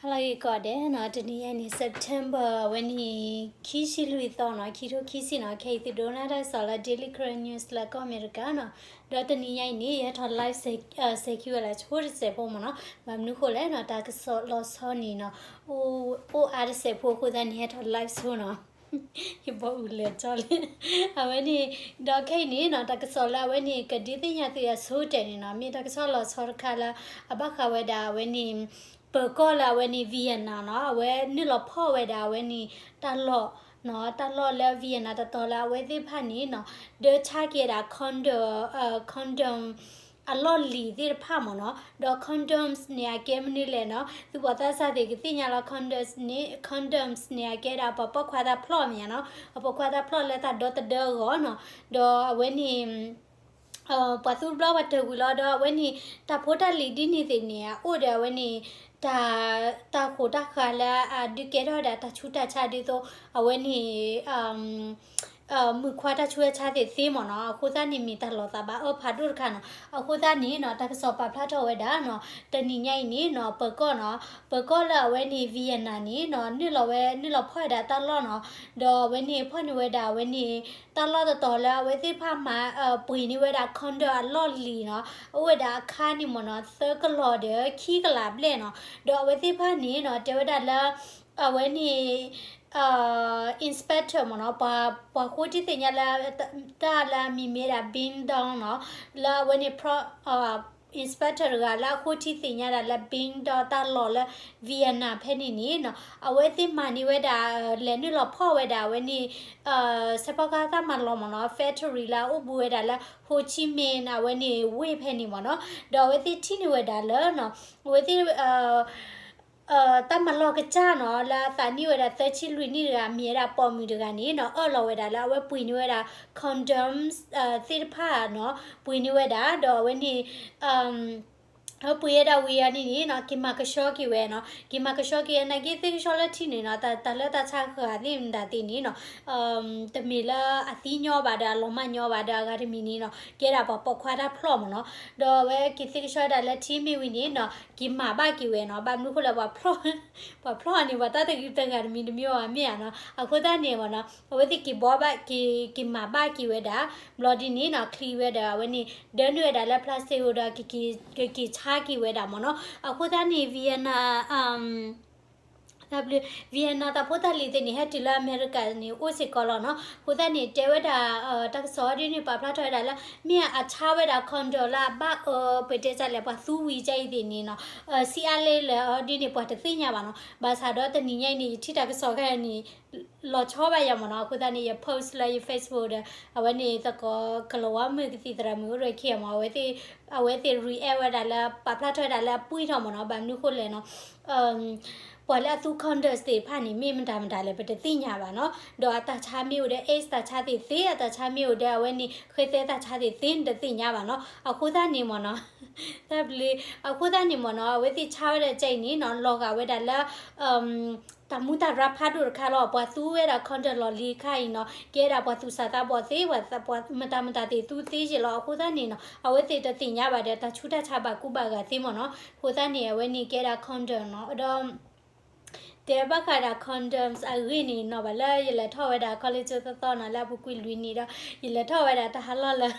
ဟါလၢဂ့ၤကိးဂၤဒဲးနီၤ, တနံၤညါအံၤန့ၣ် September အဝဲန့ၣ် ခံဆံလွံၢ်သီနီၤ, ခံထိခံဆံနီၤ, ခဲအံၤသုဒိးနၣ်တၢ်ကစီၣ်လၢ Daily Karen News လၢကီၢ်အမဲရကၤနီၤ, ဒီးတနံၤညါအံၤန့ၣ် ယဟဲထီၣ် live စဲးခံဝဲလၢဆိတစဲးဖိမ့ၢ်နီၤ, ဘၣ်မနုၤဃိလဲၣ်နီၤ, တၢ်ကစီၣ်လီၤဆီန့ၣ်နီၤ, အိၣ်အါတစဲးဖိအဃိသတးန့ၣ် ဟဲထီၣ် live ဆိနီၤ ယဘီအူလဲၤကၠီလံ အဝဲန့ၣ်, ဒီးခဲအံၤန့ၣ်နီၤ, တၢ်ကစီၣ်လၢအဝဲန့ၣ် ကဒုးသ့ၣ်ညါသုအဆိတၢ်န့ၣ်နီၤ, မ့ၢ်တၢ်ကစီၣ်လီၤဆီတခါလၢ အဘၣ်ဃးဝဲဒၣ်အဝဲန့ၣ် ပၢၤကီၢ်လၢအဝဲန့ၣ် Vietnam နီၤ, အဝဲနုာ်လီၤဖီၣ်ဝဲဒၣ်အဝဲန့ၣ် တၢ်လီၢ်နီၤ, တၢ်လီၢ်လၢ Vietnam တတီၤလၢအဝဲသ့ၣ်တဖၣ်န့ၣ်နီၤ, ဒၢဆါက့ၤဒၣ် condom, condom အလီၢ်လံၤသ့ၣ်တဖၣ်မ့ၢ်နီၤ, ဒီး condoms န့ၣ် အကဲမနုၤလဲၣ်နီၤ, သုပှၤသးစၢ်သ့ၣ်ကသ့ၣ်ညါလီၤ condoms န့ၣ်, condoms န့ၣ် အကဲဒၣ်ပှၤပိာ်ခွါတၢ်ဖျီၣ်မ့ၢ်နီၤ, အပိာ်ခွါတၢ်ဖျီၣ်လၢတၢ်ဒီသဒၢအဂီၢ်နီၤ, ဒီးအဝဲန့ၣ် ပှၤသူတဘျီပှၤတၢၢ်ကွံာ်လီၤ, ဒီးအဝဲန့ၣ် တၢ်ဖိတၢ်လံၤဒ်န့ၣ်သ့ၣ်န့ၣ် အအိၣ်ဒီးအဝဲန့ၣ် တၢ်, တၢ်ဃိးတၢ်ဃးလၢအဒုးကဲထီၣ်ဝဲဒၣ်တၢ်ဆူးတၢ်ဆါဒ်သိး အဝဲန့ၣ် မုၣ်ခွါတၢ်ဆူးတၢ်ဆါသ့ၣ်သ့မ့ၢ်နီၤ, အဃိသတးန့ၣ် မ့ၢ်တၢ်လီၤသးဘၣ်အၢဖးဒိၣ်တခါနီၤ, အဃိသတးန့ၣ်နီၤ, တၢ်ကစီၣ်ပာ်ဖျါထီၣ်ဝဲဒၣ်နီၤ, တနံၤညါအံၤန့ၣ်နီၤ, ပၢၤကီၢ်နီၤ, ပၢၤကီၢ်လၢအဝဲန့ၣ် Vietnam န့ၣ်နီၤ, နုာ်လီၤဝဲ နုာ်လီၤဖီၣ်ဝဲဒၣ်တၢ်လီၢ်နီၤ, ဒီးအဝဲန့ၣ်ဖီၣ်န့ၢ်ဝဲဒၣ်အဝဲန့ၣ် တၢ်လီၢ်တတီၤလၢအဝဲသ့ၣ်တဖၣ်မၤ, ပှ့ၤန့ၢ်ဝဲဒၣ် condom အလီၢ်လံၤနီၤ, အိၣ်ဝဲဒၣ်အခါန့ၣ်မ့ၢ်နီၤ, သၢကလီၤဒီးခံကလးဘျဲၣ်နီၤ, ဒီးအဝဲသ့ၣ်တဖၣ်န့ၣ်နီၤ, တဲဝဲဒၣ်လၢ အဝဲန့ၣ် inspector မ့ၢ်နီၤ, ပှၤဃိထံသ့ၣ်ညါလၢ တၢ်လၢအမံၤမ့ၢ်ဒၣ် Bing Dong နီၤ, လၢအဝဲန့ၣ် inspector တဂၤလၢအဃိထံသ့ၣ်ညါဒၣ်လၢ Bing Dong တၢ်လီၢ်လၢ Vietnam ဖဲန့ၣ်န့ၣ်နီၤ, အဝဲသ့ၣ်မၤန့ၢ်ဝဲဒၣ် လဲၤနုာ်လီၤဖီၣ်ဝဲဒၣ်အဝဲန့ၣ် စဲးဖီကဟၣ်တၢ်မၤလီၢ်မ့ၢ်နီၤ, factory လၢအအိၣ်ဘူးဝဲဒၣ်လၢ Ho Chi Minh အဝဲန့ၣ်ဝ့ၢ်ဖဲန့ၣ်မ့ၢ်နီၤ, ဒီးအဝဲသ့ၣ်ထံၣ်န့ၢ်ဝဲဒၣ်လၢနီၤ, အဝဲသ့ၣ် တၢ်မၤလီၢ်ကစၢ်နီၤ, လၢအသးနံၣ်ဝဲဒၣ်သၢဆံလွံၢ်နံၣ်တဂၤ မ့ၢ်ဝဲဒၣ်ပိာ်မုၣ်တဂၤန့ၣ်နီၤ, အၢၣ်လီၤဝဲဒၣ်လၢအဝဲပှ့ၤန့ၢ်ဝဲဒၣ် condoms သ့ၣ်တဖၣ်နီၤ, ပှ့ၤန့ၢ်ဝဲဒၣ် ဒီးအဝဲန့ၣ် အပှ့ၤဝဲဒၣ်ဝံၤအီၤန့ၣ်န့ၣ်နီၤ, က့ၤမၤကဆှီက့ၤဝဲနီၤ, က့ၤမၤကဆှီက့ၤ နာ်က့သ့ၣ်ကဆှီလၢထံန့ၣ်နီၤ, တၢ်လၢတၢ်ဆါဃၢၤသ့ၣ်မတၤသ့ၣ်န့ၣ်နီၤ, တမ့ၢ်လၢအသံညီဘၣ်ဒီးအလီၤမၢ်ညီဘၣ်ဒီးအဂၤတမံၤန့ၣ်နီၤ, ကဲဒၣ်ပှၤပိာ်ခွါတၢ်ဖျီၣ်မ့ၢ်နီၤ, ဒီးအဝဲက့ၤသ့ၣ်ကဆှီဒၣ်လၢထံမ့ၢ်ဝံၤန့ၣ်နီၤ, က့ၤမၤဘၣ်က့ၤဝဲနီၤ, ဘၣ်မနုၤဃိလဲၣ် ပှၤဖျီၣ်န့ၣ် ပှၤတၢ်တဂ့ၤတဂၤတမံၤတမံၤအမ့ၢ်ဧါနီၤ, အဃိသတးန့ၣ်မ့ၢ်နီၤ, အဝဲသ့ၣ်က့ၤဘီဘၣ်က့ၤ က့ၤမၤဘၣ်က့ၤဝဲဒၣ်, ဘျီဒ်န့ၣ်နီၤ, ချံဝဲဒီးအဝဲန့ၣ် ဒၢနုာ်ဝဲဒၣ်လၢ plastic အိၣ်ဒီး ကက့ၤဆါက့ၤဝဲဒၣ်မ့ၢ်နီၤ, အဃိသတးန့ၣ် Vietnam တၢ်ဘျုး Vietnam တၢ်ဖိတၢ်လံၤသ့ၣ်န့ၣ် ဟဲတုၤလၢအမဲရကၤန့ၣ် အိၣ်စ့ၢ်ကီးလီၤနီၤ, အဃိသတးန့ၣ် တဲဝဲဒၣ် တၢ်ကစီၣ်အီၤဒ်န့ၣ် ပာ်ဖျါထီၣ်ဝဲဒၣ်လၢ မ့ၢ်အဆါဝဲဒၣ် condom လၢအဘၣ်အၢ ပတဲတၢ်လဲၣ် ပှၤသူဝံၤကအံၤသ့ၣ်န့ၣ်နီၤ, ဆံးအါလဲၣ်လၢအီၤဒ်န့ၣ် ပှၤတသ့ၣ်ညါဘၣ်နီၤ, ဘၣ်ဆၣ်ဒီးတနံၤညါအံၤန့ၣ် ယထံၣ်တၢ်ကစီၣ်ခဲအံၤန့ၣ် လီၤဆီဘၣ်ယၤမ့ၢ်နီၤ, အဃိသတးန့ၣ် ယ post လၢယ Facebook ဒီး အဝဲန့ၣ်သကိးကလီၤဝါမုၣ်ကသံၣ်သရၣ်မုၣ်အိၣ်ရ့ၣ်ခံမ့ၢ် အဝဲသ့ၣ် အဝဲသ့ၣ် react ဝဲဒၣ်လၢ ပာ်ဖျါထီၣ်ဝဲဒၣ်လၢအပှံၢ်ထီၣ်မ့ၢ်နီၤ, ဘၣ်မနုၤဃိလဲၣ်နီၤ ပှၤလၢအသူ condom သ့ၣ်တဖၣ်န့ၣ် မ့ၢ်မတၤမတၤလဲၣ် ပတသ့ၣ်ညါဘၣ်နီၤ, ဒီးအတၢ်ဆါမ့ၢ်အိၣ်ဒီး AIDS တၢ်ဆါသ့ၣ်သ့, အတၢ်ဆါမ့ၢ်အိၣ်ဒီးအဝဲန့ၣ် ဃဲသဲတၢ်ဆါသ့ၣ်သ့ နတသ့ၣ်ညါဘၣ်နီၤ, အဃိသတးန့ၣ်မ့ၢ်နီၤ တၢ်ဘျုး အဃိသတးန့ၣ်မ့ၢ်နီၤ အဝဲသ့ၣ်ဆါဝဲဒၣ်ကအံၤန့ၣ်နီၤ လီၤဂာ်ဝဲဒၣ်လၢ တၢ်မူးတၢ်ရၢ်ဖးဒိၣ်တခါလီၤ, ပှၤသူဝဲဒၣ် condom လီၢ်လံၤခါအံၤနီၤ ကဲဒၣ်ပှၤသူၣ်စၢ်သးဘီၣ်သ့, မတၤမတၤသ့ၣ်သူသ့က့လီၤ, အဃိသတးန့ၣ်နီၤ အဝဲသ့ၣ်တသ့ၣ်ညါဘၣ်ဒီး တၢ်ဆူးတၢ်ဆါဘၣ်ကူဘၣ်ဂာ်သ့မ့ၢ်နီၤ, အဃိသတးန့ၣ် အဝဲန့ၣ်ကဲဒၣ် condom နီၤ, ဒီး တဲဘၣ်ဃးဒၣ် condoms အဂ့ၢ်န့ၣ်နီၤ ဘၣ်လၢယလဲၤထီၣ်ဝဲဒၣ် college သီသီနီၤ လၢအပူၤကွံာ်လွံၢ်နံၣ်ဒီး ယလဲၤထီၣ်ဝဲဒၣ်တၢ်ဟးလီၢ်လၢ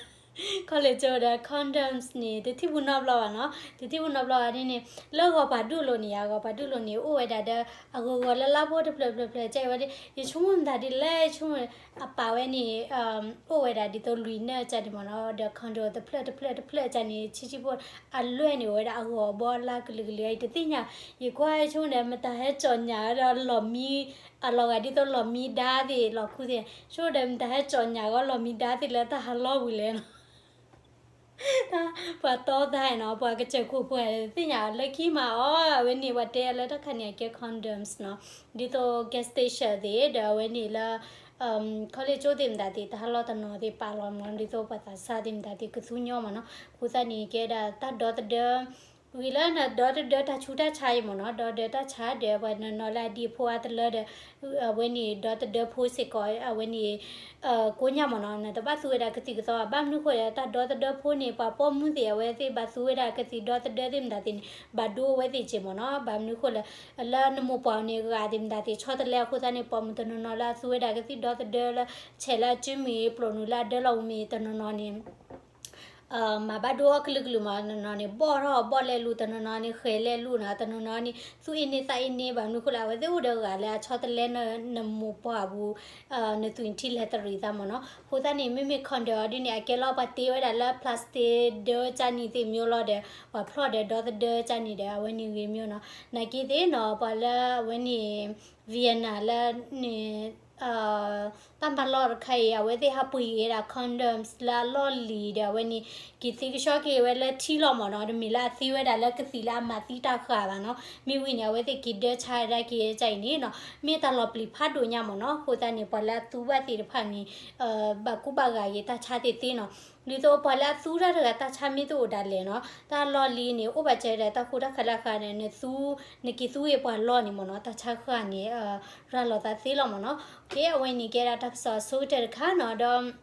college ဒီး condoms န့ၣ် တထံၣ်ပူၤနီတဘျီဘၣ်နီၤ, တထံၣ်ပူၤနီတဘျီဘၣ်ဒ်န့ၣ် လၢဂီၤပၤဒူၣ်လိၤန့ၣ် ဂီၤပၤဒူၣ်လိၤန့ၣ် အိၣ်ဝဲဒၣ်ဒီး အဂီၤဂီၤလၢလါဖိတဖျၢၣ်တဖျၢၣ်တဖျၢၣ် ကဲဝဲဒၣ် ယဆိကမိၣ်မတၤဒ်လဲၣ် ယဆိကမိၣ် အပာ်ဝဲန့ၣ် အိၣ်ဝဲဒၣ်ဒ်သိးလွံၢ်နၢၣ်ကန့ၣ်မ့ၢ်နီၤ, ဒီး condo တဖျၢၣ်တဖျၢၣ်တဖျၢၣ်ကန့ၣ် ဆံးဆံးဖိ အလွဲၢ်န့ၣ် အိၣ်ဝဲဒၣ်အဂီၤအဘီအလါကလုာ်ကလုာ်အံၤ တသ့ၣ်ညါ, ယကွၢ်ဆိကမိၣ်ဒီး မတၤဟဲကၠီၣ်ညၣ်ဒီးလီၢ်မံ အလီၤဂာ်ဒ်သိးလီၢ်မံဒါသ့ၣ် လီၢ်ခူသ့ၣ်, ဆိကမိၣ်ဒီး မတၤဟဲကၠီၣ်ညၣ်ဂီၤလီၢ်မံဒါသ့ၣ်လၢတၢ်ဟးလီၢ်ပူၤလဲၣ်နီၤ ပှၤတီသးနီၤ ပှၤကစၢၢ်ခိၣ်ပှၢ်သ့ၣ်ညါလၢခံမးအီၤ အဝဲန့ၣ်ပှၤတဲလၢတၢ်ခါန့ၣ် အကဲ condoms နီၤ, ဒ်သိး gas station သ့ၣ် ဒီးအဝဲန့ၣ်လၢ college သ့ၣ်မတၤသ့ၣ် တၢ်ဟးလီၢ်တနီၤသ့ၣ်ပာ်လီၤမ့ၢ် ဒ်သိးပှၤသးစၢ်သ့ၣ်မတၤသ့ၣ်ကသူညီမ့ၢ်နီၤ, အဃိသတးန့ၣ် ကဲဒၣ်တၢ်ဒီသဒၢ ဂ့ၤလၢနဒီသဒၢတၢ်ဆူးတၢ်ဆါအံၤမ့ၢ်နီၤ, ဒီသဒၢတၢ်ဆါဒီး ပှၤနီၤနီၤလၢအဒံဖိအါတလၢဒီး အဝဲန့ၣ် ဒီသဒၢဖိစ့ၢ်ကီး အဝဲန့ၣ် ကိးညါမ့ၢ်နီၤ, နတဘၣ်သူဝဲဒၣ်ကသံၣ်ကသီဘၣ်. ဘၣ်မနုၤဃိလဲၣ် တၢ်ဒီသဒၢဖိန့ၣ် ပှၤပိာ်မုၣ်သ့ၣ် အဝဲသ့ၣ်ဘၣ်သူဝဲဒၣ်ကသံၣ်ဒီသဒၢသ့ၣ်မတၤသ့ၣ်န့ၣ် ဘၣ်ဒိဝဲသ့ၣ်က့မ့ၢ်နီၤ. ဘၣ်မနုၤဃိလဲၣ် လၢနမိၢ်ပှၢ်န့ၣ် ဂာ်သ့ၣ်မတၤသ့ၣ် ဆီတလဲအဃိသတးန့ၣ် ပိာ်မုၣ်တနီၤနီၤလၢအသူဝဲဒၣ်ကသံၣ်ဒီသဒၢလၢ ဆဲးလၢအစုမ့ၢ် ပျိာ်နုာ်လၢအဒၢလီၢ်ပူၤမ့ၢ်တနီၤနီၤန့ၣ် မၤဘၣ်ဒိအီၤကလုာ်ကလုာ်မ့ၢ်နီၤန့ၣ် ဘီၣ်ထီၣ်ဘီၣ်လဲလုၢ်တနီၤနီၤန့ၣ် ဃဲၤလဲလုၢ်နီၤ တနီၤနီၤန့ၣ် သူၣ်အ့န့သးအ့န့ ဘၣ်မနုၤဃိလဲၣ် အဝဲသ့ၣ်အိၣ်ဒီးဂာ်လၢအဆီတလဲနမိၢ်ပှၢ်ပူၤ နသွံၣ်ထံလဲၤတရံးသးမ့ၢ်နီၤ. အဃိသတးန့ၣ် မ့မ့ၢ် condom အီၤဒ်န့ၣ် အကဲလီၤပှၤတ့ဝဲဒၣ်လၢ plastic ဒၢကၢ်နံၣ်သ့ၣ်မ့ၢ်လီၤဒီး ပှၤဖျီၣ်ဒီးဒီသဒၢကၢ်နံၣ်ဒီး အဝဲန့ၣ်ဂ့ၤမ့ၢ်နီၤ. နာ်က့သ့ၣ်နီၤ ပှၤလၢအဝဲန့ၣ် Vietnam လၢန့ၣ် တၢ်မၤလီၢ်တခါအံၤ အဝဲသ့ၣ်ဟးပှ့ၤက့ၤဝဲဒၣ် condoms လၢအလီၢ်လံၤဒီး အဝဲန့ၣ် က့ၤသ့ကဆှီက့ၤဝဲလၢထံလီၤမ့ၢ်နီၤ. တမ့ၢ်လၢအသ့ဝဲဒၣ်လၢကသံၣ်လၢအမၤသံတၢ်ဃာ်ဘၣ်နီၤ. မ့ၢ်ဝံၤန့ၣ် အဝဲသ့ၣ်က့ၤဒၢဆါဒၣ်က့ၤကၢ်အံၤန့ၣ်နီၤ မ့ၢ်တၢ်လီၤပျံၤဖးဒိၣ်ညါမ့ၢ်နီၤ. အဃိသတးန့ၣ် ပှၤလၢအသူဘၣ်သ့ၣ်တဖၣ်န့ၣ် ဘၣ်ကူဘၣ်ဂာ်က့ၤတၢ်ဆါသ့ၣ်သ့နီၤ. ဒ်သိးပှၤလၢအသူတၢ်တဂၤတၢ်ဆါမ့ၢ်တအိၣ်ဒၣ်လဲာ်နီၤ တၢ်လီၢ်လံၤန့ၣ် အိၣ်ဘၣ်စၢၤဒၣ်တၢ်ဃိတၢ်ဃးလၢဃာ်န့ၣ် နသူ နက့ၤသူက့ၤပှၤလီၢ်န့ၣ်မ့ၢ်နီၤ တၢ်ဆါဃာ်န့ၣ် ရၤလီၤသးသ့လီၤမ့ၢ်နီၤ. အဝဲန့ၣ်ကဲဒၣ်တၢ်ကစီၣ်အဆိကတၢၢ်တခါနီၤ ဒီး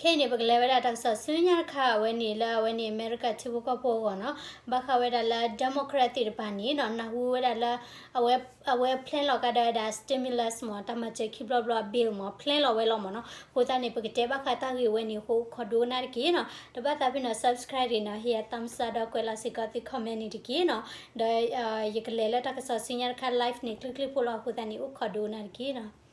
ခဲအံၤန့ၣ် ပကလဲၤဝဲဒၣ်တၢ်ကစီၣ်ဆူညါတခါ အဝဲန့ၣ်လၢအဝဲန့ၣ် အမဲရကၤထံဖိကီၢ်ဖိအဂီၢ်နီၤ ဘၣ်ဃးဝဲဒၣ်လၢ Democrat သ့ၣ်တဖၣ်န့ၣ်နီၤ နၢ်ဟူဝဲဒၣ်လၢ အဝဲ အဝဲ plan လီၤကဒီးဝဲဒၣ် stimulus မ့ၢ် တၢ်မၤစၢၤခံဘျီဘျီအ bill မ့ၢ် plan လီၤဝဲလီၤမ့ၢ်နီၤ. အဃိသတးန့ၣ် ပကတဲဘၣ်ဃးတၢ်ဂ့ၢ်ဝဲန့ၣ်အဃိ အိၣ်ခိးဒိကနၣ်တက့ၢ်နီၤ. ဒီးဘၣ်သးဖဲနီၤ subscribe န့ၣ်နီၤ ဟ့ၣ်ယၤ thumbs up ဒီးကွဲးလီၤစ့ၢ်ကီးသု comment န့ၣ်တက့ၢ်နီၤ. ဒီး ယကလဲၤလၢတၢ်ကစီၣ်ဆူညါတခါ live န့ၣ်ချ့ချ့ဖိလီၤအဃိသတးန့ၣ် အိၣ်ခိးဒိကနၣ်တက့ၢ်နီၤ.